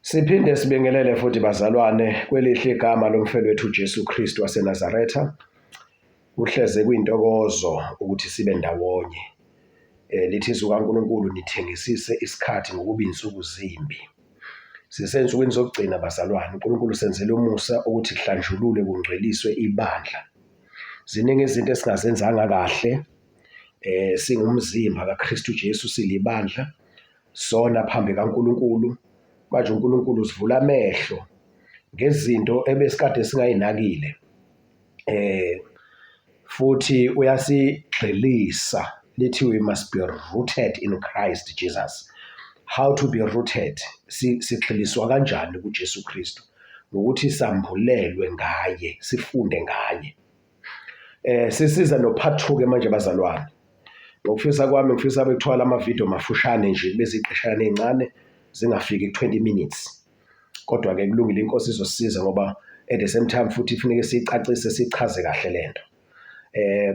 Siphinde sibingelele futhi bazalwane kwelihle igama lomfeli wethu uJesu Kristu waseNazaretha. Kuhleze kuyintokozo ukuthi sibe ndawonye. Lithi izwi kaNkulunkulu nithengisise isikhathi ngokuba iy'nsuku zimbi. Sisensukwini zokugcina bazalwane, uNkulunkulu usenzele umusa ukuthi kuhlanjululwe kungcweliswe ibandla. Ziningi izinto esingazenzanga kahle singumzimba kaKristu Jesu silibandla. Sona phambi kaNkulunkulu. Manje uNkulunkulu usivula amehlo ngezinto ebesikade singayinakile. Futhi uyasigxilisa lithi we must be rooted in Christ Jesus. How to be rooted? Sigxiliswa kanjani kuJesu Kristu? Ngokuthi sambulelwe ngaye, sifunde ngaye. Sisiza no-part 2 ke manje bazalwane. Ngokufisa kwami ngifisa bekuthiwa lama video mafushane nje beziqeshana ezincane zingafiki ku-20 minutes. Kodwa ke kulungile inkosi izosisiza ngoba at the same time futhi kufuneke siyicacise sichaze kahle lento.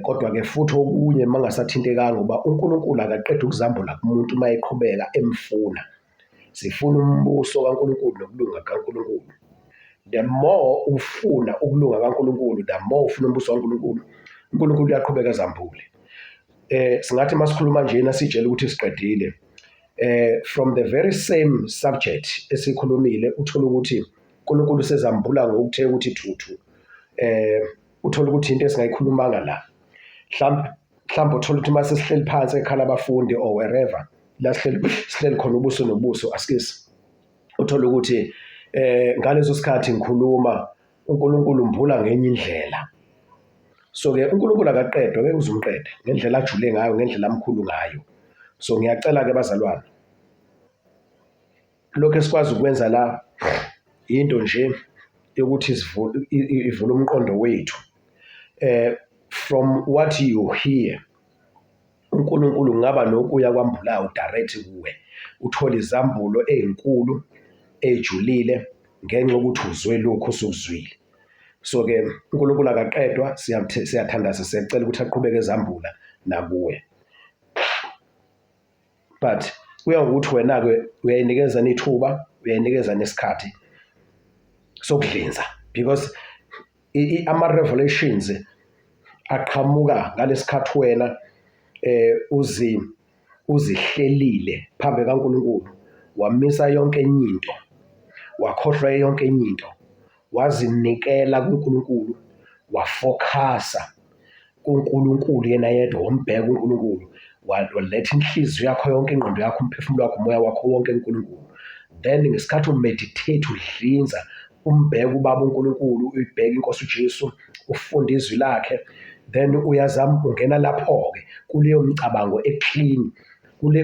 Kodwa ke futhi okunye mangasathintekanga ngoba uNkulunkulu akaqeda ukuzambula kumuntu uma eqhubeka emfuna. Sifuna umbuso kaNkulunkulu nokulunga kaNkulunkulu. The more ufuna ukulunga kaNkulunkulu, the more ufuna umbuso kaNkulunkulu, uNkulunkulu uyaqhubeka azambule. Singathi masikhuluma njena sijele ukuthi siqedile. From the very same subject esikhulumile uthola ukuthi uNkulunkulu sezambula ngokuthe ukuthi thuthu. Uthola ukuthi into esingayikhulumanga la. Mhlawumbe mhlawumbe uthola ukuthi mase sihleli phansi ekhala abafundi or wherever la sihleli sihleli khona ubuso nobuso asikisi. Uthola ukuthi ngaleso sikhathi ngikhuluma uNkulunkulu umbula ngenye indlela. So ke uNkulunkulu akaqedwa ngeke uze umqede ngendlela ajule ngayo ngendlela amkhulu ngayo. So ngiyacela ke bazalwane lokho esikwazi ukwenza la into nje yokuthi ivule umqondo wethu. From what you hear uNkulunkulu ngaba nokuya kwambulayo direct kuwe uthola izambulo ezinkulu ejulile ngenxa yokuthi uzwe lokhu osukuzwile. So ke uNkulunkulu akaqedwa, siyathandaza siyacela ukuthi aqhubeke ezambula nakuwe. But kuya ngokuthi wena-ke uyayinikeza ithuba, uyayinikeza nesikhathi sokudlinza because ama-revelations aqhamuka ngalesikhathi wena uzi uzihlelile phambi kaNkulunkulu, wamisa yonke enye into, wakhohlwa yonke enye into, wazinikela kuNkulunkulu, wafokhasa kuNkulunkulu yena yedwa, wambheka uNkulunkulu, waletha inhliziyo yakho yonke, ingqondo yakho, umphefumulo wakho, umoya wakho wonke kuNkulunkulu. Then ngesikhathi umeditate udlinza, umbheke ubaba uNkulunkulu, uyibheke inkosi uJesu, ufunde izwi lakhe, then uyazama ungena lapho-ke kuleyo mcabango e-clean, kule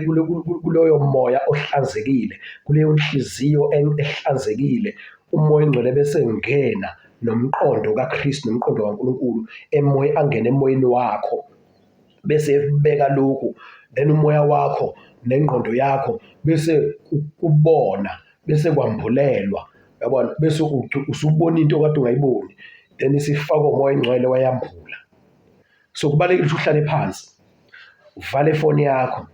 kuloyo moya ohlanzekile, kuleyo nhliziyo ehlanzekile, umoya ongcwele bese ngena nomqondo kaKristu nomqondo kaNkulunkulu emoya angene emoyeni wakho bese beka lokhu, then umoya wakho nengqondo yakho bese kubona bese kwambulelwa, yabona, bese usubona into okade ungayiboni, then isifakwa umoya ongcwele wayambula. So kubalulekile ukuthi uhlale phansi uvale ifoni yakho.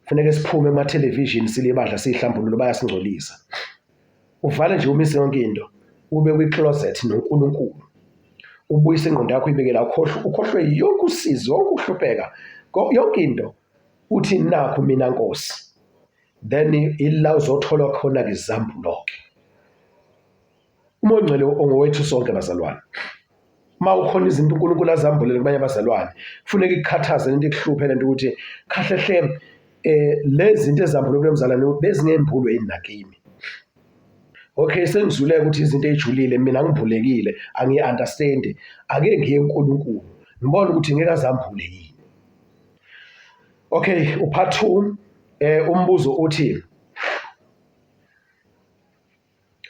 Kufuneka siphume ema-television silibandla siyihlambulule bayasingcolisa. Uvale nje umise yonke into ube kwi-closet noNkulunkulu. Ubuyise ingqondo yakho uyibeke la ukhohlwe ukhohlwe yonke usizi yonke ukuhlupheka yonke into uthi nakhu mina Nkosi. Then ila uzothola khona-ke izambulo-ke. Umoya ongcwele ongowethu sonke bazalwane. Uma ukhona izinto uNkulunkulu azambulele kubanye abazalwane, kufuneka ikukhathaze lento ikuhluphe lento ukuthi kahle hle lezi zinto ezambulwe kulo mzalwane bezingembulwe yini nakimi. Okay, sengizwile ukuthi izinto ey'julile mina ngivulekile angiyi-understand. Ake ngiye kuNkulunkulu ngibone ukuthi ngeke azambule yini. Okay, u-part 2 umbuzo uthi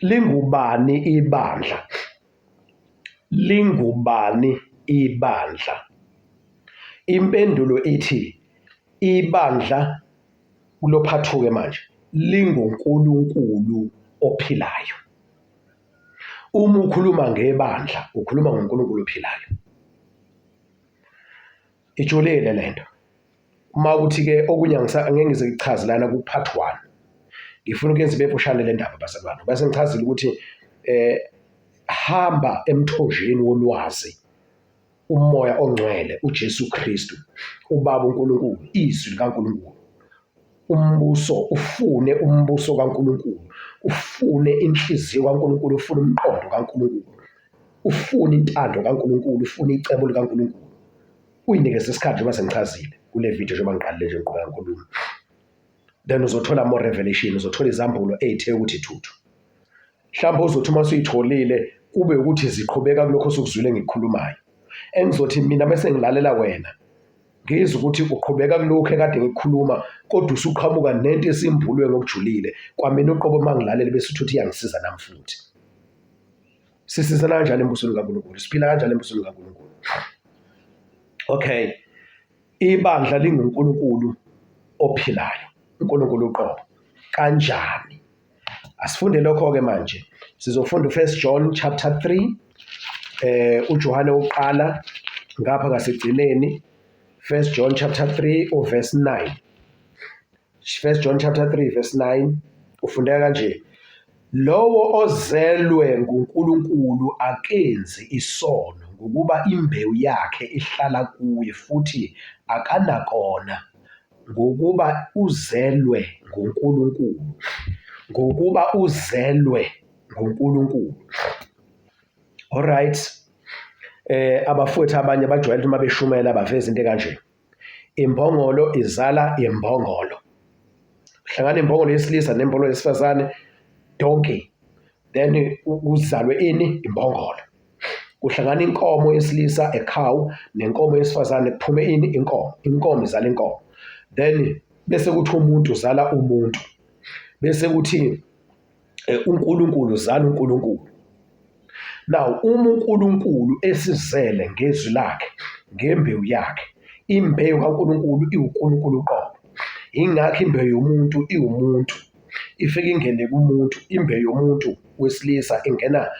lingubani ibandla? Lingubani ibandla? Impendulo ithi ibandla kulo part 2 ke manje linguNkulunkulu ophilayo. Uma ukhuluma ngebandla ukhuluma ngoNkulunkulu ophilayo. Ijulile lento. Uma ukuthi ke okunye angeke ngize ngichaze lana ku part 1. Ngifuna ukuyenza ibe mfushane le ndaba bazalwane. Bese ngichazile ukuthi hamba emthonjeni wolwazi umoya ongcwele uJesu Kristu ubaba uNkulunkulu izwi likaNkulunkulu umbuso ufune umbuso kaNkulunkulu ufune inhliziyo kaNkulunkulu ufune umqondo kaNkulunkulu ufune intando kaNkulunkulu ufune icebo likaNkulunkulu uyinikeze isikhathi njengoba sengichazile kule video njengoba ngiqalile nje ngiqhubeka ngikhuluma then uzothola more revelation uzothola izambulo ey'the ukuthi thuthu mhlawumbe uzothi uma usuyitholile kube ukuthi ziqhubeka kulokho osukuzwile ngikukhulumayo engizothi mina bese ngilalela wena ngizwe ukuthi uqhubeka kulokhu ekade ngikukhuluma kodwa usuqhamuka nento esimbulwe ngokujulile kwamina uqobo uma ngilalele bese uthi iyangisiza nami futhi sisizana kanjani embusweni kaNkulunkulu siphila kanjani embusweni kaNkulunkulu okay ibandla linguNkulunkulu ophilayo uNkulunkulu uqobo kanjani Asifunde lokho-ke manje. Sizofunda u-First John chapter 3 uJohane wokuqala ngapha kasigcineni First John chapter 3 uverse 9. First John chapter 3 verse 9 ufundeka kanje. Lowo ozelwe nguNkulunkulu akenzi isono ngokuba imbewu yakhe ihlala kuye futhi akanakona ngokuba uzelwe nguNkulunkulu, ngokuba uzelwe nguNkulunkulu. Alright. Abafowethu abanye bajwayele uma beshumela baveza into ekanje. Imbongolo izala imbongolo. Hlangana imbongolo yesilisa nembongolo yesifazane, donkey. Then kuzalwe ini? Imbongolo. Kuhlangana inkomo yesilisa a cow nenkomo yesifazane kuphume ini? Inkomo. Inkomo izala inkomo. Then bese kuthi umuntu uzala umuntu. Bese kuthi uNkulunkulu uzala uNkulunkulu. Now uma uNkulunkulu esizele ngezwi lakhe, ngembewu yakhe, imbewu kaNkulunkulu iwuNkulunkulu uqobo. Yingakho imbewu yomuntu iwumuntu. Ifike ingene kumuntu, imbewu yomuntu wesilisa ingena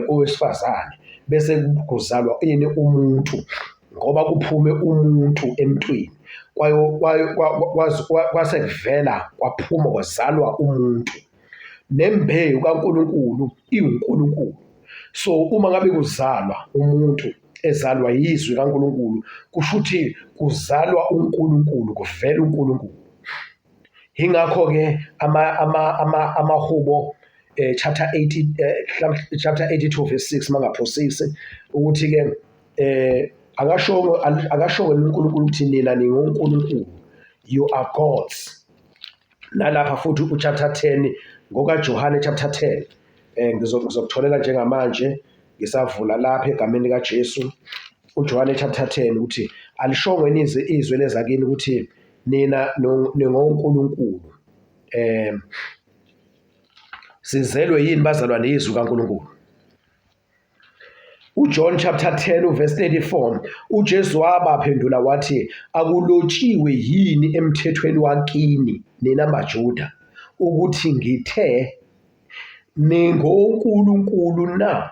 kowesifazane bese kuzalwa ini umuntu ngoba kuphume umuntu emntwini kwase kuvela kwaphuma kwazalwa umuntu. Nembewu kaNkulunkulu iwuNkulunkulu. So uma ngabe kuzalwa umuntu ezalwa yizwi kaNkulunkulu kusho ukuthi kuzalwa uNkulunkulu, kuvela uNkulunkulu. Yingakho-ke amahubo chapter 80 chapter 82 verse 6 mangaphosisi ukuthi-ke akashongo akashongo uNkulunkulu ukuthi nina ningonkulunkulu, you are gods. Nalapha futhi uchapter 10 ngokaJohane chapter 10 ngizokutholela njengamanje ngisavula lapha egameni likaJesu uJohane chapter 10 ukuthi alishongo yini izwi lezakini ukuthi nina ningonkulunkulu. Sizelwe yini bazalwane izwi kaNkulunkulu? UJohn chapter 10 uverse 34 uJesu wabaphendula wathi akulotshiwe yini emthethweni wakini nina maJuda ukuthi ngithe ningonkulunkulu na?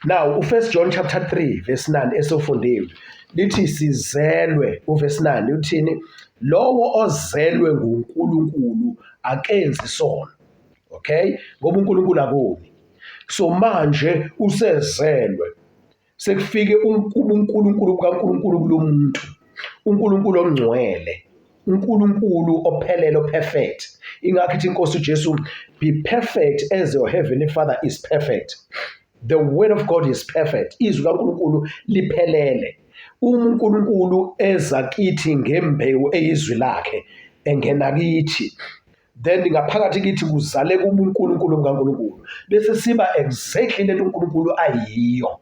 Now uFirst John chapter 3 verse 9 esofundiwe lithi sizelwe uverse 9 uthini? Lowo ozelwe nguNkulunkulu akenzi sono. Okay? Ngoba uNkulunkulu akoni. So manje usezelwe. Sekufike uNkulunkulu kaNkulunkulu kulomuntu. uNkulunkulu ongcwele. uNkulunkulu ophelele perfect. Ingakho ithi inkosi uJesu be perfect as your heavenly Father is perfect. The word of God is perfect. Izwi kaNkulunkulu liphelele. Uma uNkulunkulu eza kithi ngembewu eyizwi lakhe engena kithi then ngaphakathi kithi kuzaleka ubuNkulunkulu bukaNkulunkulu bese siba exactly lento uNkulunkulu ayiyo.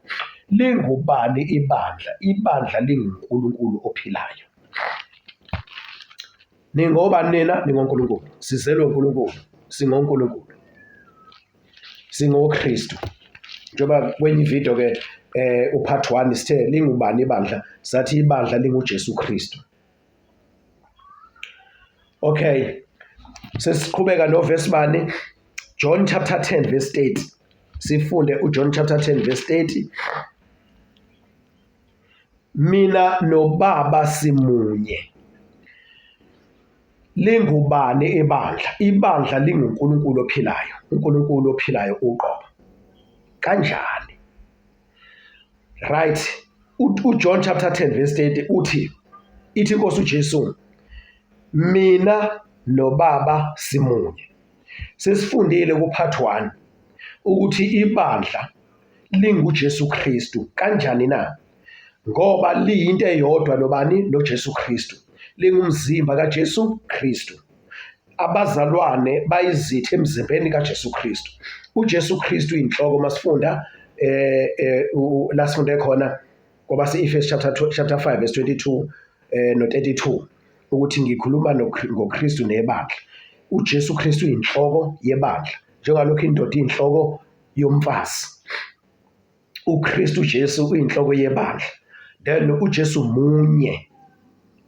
Lingubani ibandla? Ibandla linguNkulunkulu ophilayo. Ningobani nina? NingoNkulunkulu. Sizelwe uNkulunkulu. SingoNkulunkulu. SingoKristu. Njengoba kwenye ivideo ke upart 1 sithe lingubani ibandla? Sathi ibandla linguJesu Kristu. Okay. Sesiqhubeka no verse bani? John chapter 10 verse 30. Sifunde uJohn chapter 10 verse 30. Mina noBaba simunye. Lingubani ibandla? Ibandla linguNkulunkulu ophilayo, uNkulunkulu ophilayo uqobo. Kanjani? Right. UJohn chapter 10 verse 30 uthi, ithi inkosi uJesu, mina noBaba simunye. Sesifundile ku-part 1 ukuthi ibandla linguJesu Kristu. Kanjani na? Ngoba liyinto eyodwa nobani? NoJesu Kristu. Lingumzimba kaJesu Kristu. Abazalwane bayizitha emzimbeni kaJesu Kristu. UJesu Kristu inhloko masifunda la sifunde khona ngoba se-Efesu chapter 2, chapter 5 verse 22 no 32 ukuthi ngikhuluma ngoKristu nebandla. UJesu Kristu uyinhloko yebandla njengalokhu indoda iyinhloko yomfazi. uKristu Jesu uyinhloko yebandla. Then uJesu munye.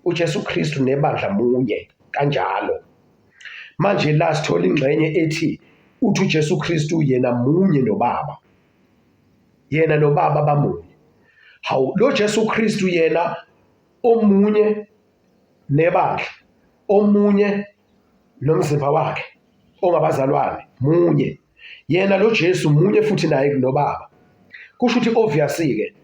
UJesu Kristu nebandla munye kanjalo. Manje la sithola ingxenye ethi uthi uJesu Kristu yena munye noBaba. Yena noBaba bamunye. Hawu lo Jesu Kristu yena omunye nebandla, omunye nomzimba wakhe ongabazalwane munye. Yena lo Jesu munye futhi naye noBaba. Kusho ukuthi obvious ke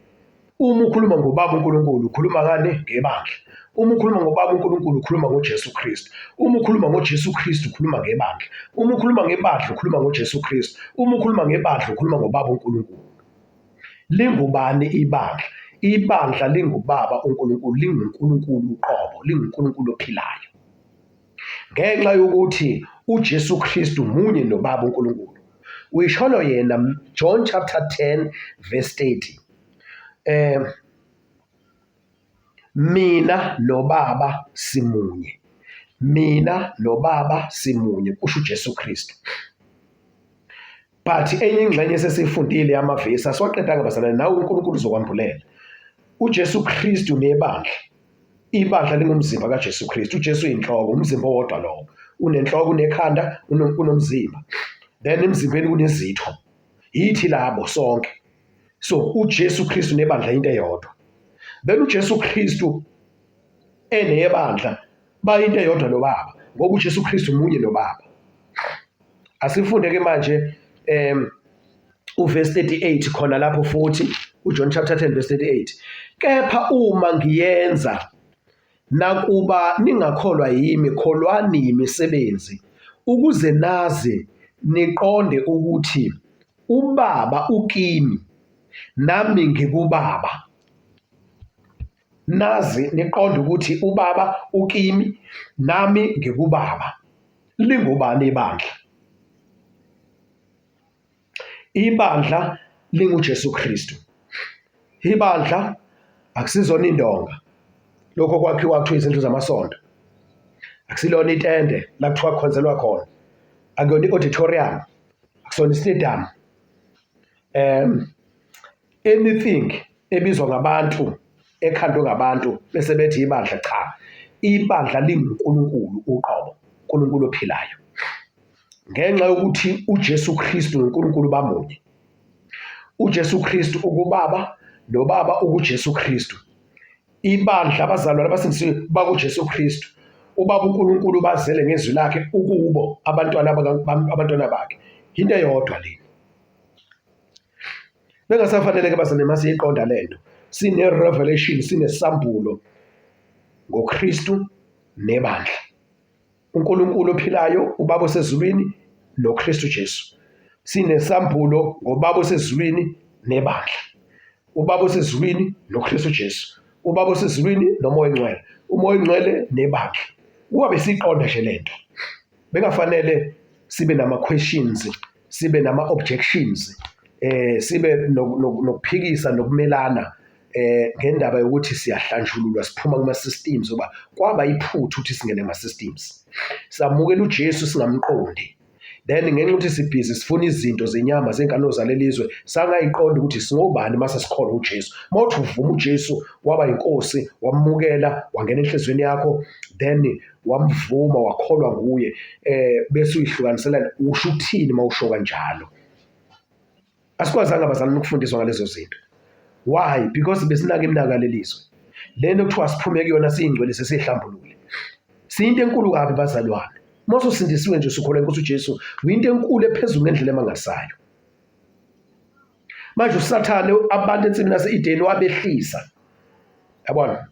uma ukhuluma ngoBaba uNkulunkulu ukhuluma ngani? Ngebandla. Uma ukhuluma ngoBaba uNkulunkulu ukhuluma ngoJesu Kristu. Uma ukhuluma ngoJesu Kristu ukhuluma ngebandla. Uma ukhuluma ngebandla ukhuluma ngoJesu Kristu. Uma ukhuluma ngebandla ukhuluma ngoBaba uNkulunkulu. Lingubani ibandla? Ibandla linguBaba uNkulunkulu, linguNkulunkulu uqobo, linguNkulunkulu ophilayo. Ngenxa yokuthi uJesu Kristu munye noBaba uNkulunkulu. Uyisholo yena John chapter 10 verse 30. Mina noBaba simunye. Mina noBaba simunye kusho uJesu Kristu. But enye ingxenye esesiyifundile yamavesi asiwaqedanga bazalwane nawe uNkulunkulu uzokwambulela. UJesu Kristu nebandla. Ibandla lingumzimba kaJesu Kristu. UJesu uyinhloko, umzimba owodwa lowo. Unenhloko, unekhanda, unomzimba. Then emzimbeni kunezitho. Yithi labo sonke. So uJesu Kristu nebandla into eyodwa. Then uJesu Kristu enebandla bayinto eyodwa noBaba ngoba uJesu Kristu munye noBaba. Asifunde ke manje uverse 38 khona lapho futhi uJohn chapter 10 verse 38. Kepha uma ngiyenza nakuba ningakholwa yimi kholwani yimisebenzi ukuze nazi niqonde ukuthi uBaba ukimi nami ngikuBaba. Nazi niqonde ukuthi uBaba ukimi nami ngikuBaba. Lingubani ibandla? Ibandla linguJesu Kristu. Ibandla akusizona indonga. Lokho kwakhiwa kuthiwa izindlu zamasonto. Akusilona itende la kuthiwa kukhonzelwa khona. Akuyona i-auditorium, akusona i-stadium. Anything ebizwa ngabantu ekhandwe ngabantu bese bethi ibandla cha ibandla linguNkulunkulu uqobo uNkulunkulu ophilayo ngenxa yokuthi uJesu Kristu noNkulunkulu bamunye uJesu Kristu ukubaba nobaba ukuJesu Kristu ibandla abazalwane abasindisiwe bakuJesu Kristu ubaba uNkulunkulu bazele ngezwi lakhe ukubo abantwana abantwana bakhe into eyodwa lena Bengasafanele-ke bazalwane masiyiqonda le nto. Sine-revelation, sinesambulo ngoKristu nebandla. uNkulunkulu ophilayo, uBaba osezulwini noKristu Jesu. Sinesambulo ngoBaba osezulwini nebandla. UBaba osezulwini noKristu Jesu. UBaba osezulwini noMoya oNgcwele. UMoya oNgcwele nebandla. Ukuba besiyiqonda nje le nto, bengafanele sibe nama-questions sibe nama-objections sibe nokuphikisa nokumelana ngendaba yokuthi siyahlanjululwa siphuma kuma-systems ngoba kwaba iphutha ukuthi singene kuma-systems. Samukela uJesu singamqondi. Then ngenxa yokuthi sibhizi sifuna izinto zenyama zenkano zalelizwe sangayiqonda ukuthi singobani mase sikholwa uJesu. Mawuthi uvuma uJesu waba inkosi wamukela wangena enhliziyweni yakho then wamvuma wakholwa nguye bese uyihlukaniselana usho ukuthini mawusho kanjalo. Asikwazanga abazalwane ukufundiswa ngalezo zinto. Why? Because besinaka iminaka lelizwe. Lento kuthiwa siphume kuyona siyingcwele sesihlambulule. Siyinto enkulu kabi bazalwane. Uma ususindisiwe nje usukholwa inkosi uJesu, uyinto enkulu ephezulu ngendlela emangalisayo. Manje uSathane abantu ensimini yase-Edeni wabehlisa. Yabona?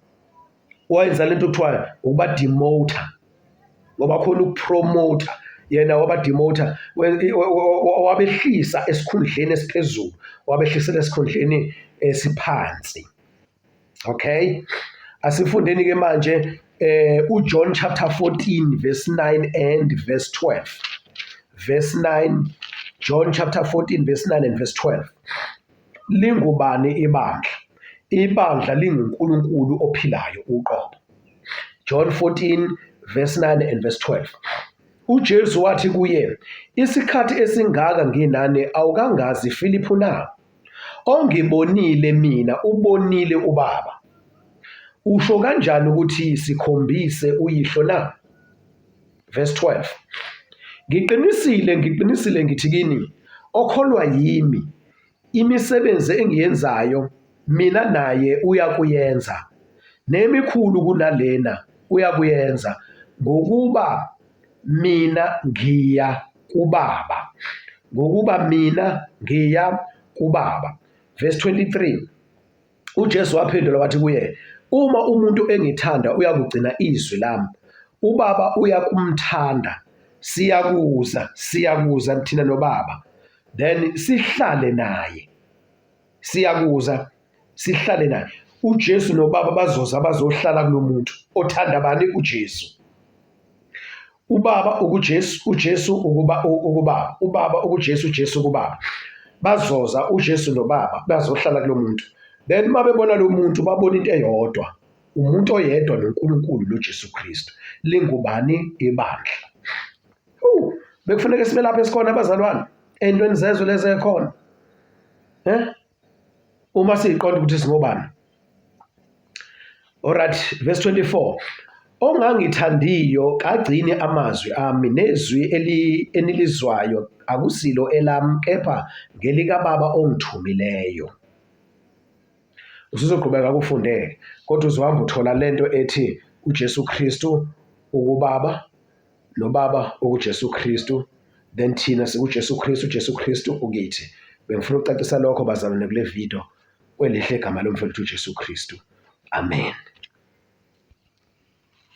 Wayenza lento kuthiwa ukuba demoter. Ngoba khona ukupromoter yena waba demoter wabehlisa esikhundleni esiphezulu, wabehlisela esikhundleni esiphansi. Okay? Asifundeni ke manje uJohn chapter 14 verse 9 and verse 12. Verse 9 John chapter 14 verse 9 and verse 12. Lingubani ibandla? Ibandla linguNkulunkulu ophilayo uqobo. John 14 verse 9 and verse 12. UJesu wathi kuye, isikhathi esingaka nginani awukangazi Filiphu na? Ongibonile mina ubonile uBaba. Usho kanjani ukuthi sikhombise uyihlo na? Verse 12. Ngiqinisile, ngiqinisile ngithi kini, okholwa yimi, imisebenzi engiyenzayo mina naye uyakuyenza, nemikhulu kunalena uyakuyenza, ngokuba mina ngiya kuBaba. Ngokuba mina ngiya kuBaba. Verse 23. UJesu waphendula wathi kuye, uma umuntu engithanda uyakugcina izwi lami, uBaba uyakumthanda, siyakuza, siyakuza thina noBaba, then sihlale naye. Siyakuza sihlale naye. UJesu noBaba bazoza bazohlala kulomuntu othanda bani? UJesu. Ubaba ukuJesu, uJesu ukuba ukubaba, ubaba ukuJesu, uJesu ukubaba. Bazoza uJesu noBaba bazohlala kulo muntu. Then uma bebona lo muntu babona into eyodwa, umuntu oyedwa noNkulunkulu noJesu Kristu. Lingubani ibandla? Hu, bekufuneka sibe lapha esikhona abazalwane, ey'ntweni zezwe lezi ekhona. Eh? Uma siyiqonda ukuthi singobani. Alright, verse 24. Ongangithandiyo kagcini amazwi ami nezwi eli enilizwayo akusilo elami kepha ngelikababa ongithumileyo. Usuzoqhubeka kufundeke kodwa uzohamba uthola lento ethi uJesu Kristu ukubaba noBaba ukuJesu Kristu then thina sikuJesu Kristu, uJesu Kristu ukithi. Bengifuna ukucacisa lokho bazalwane kule video kwelihle igama lomfowethu uJesu Kristu. Amen.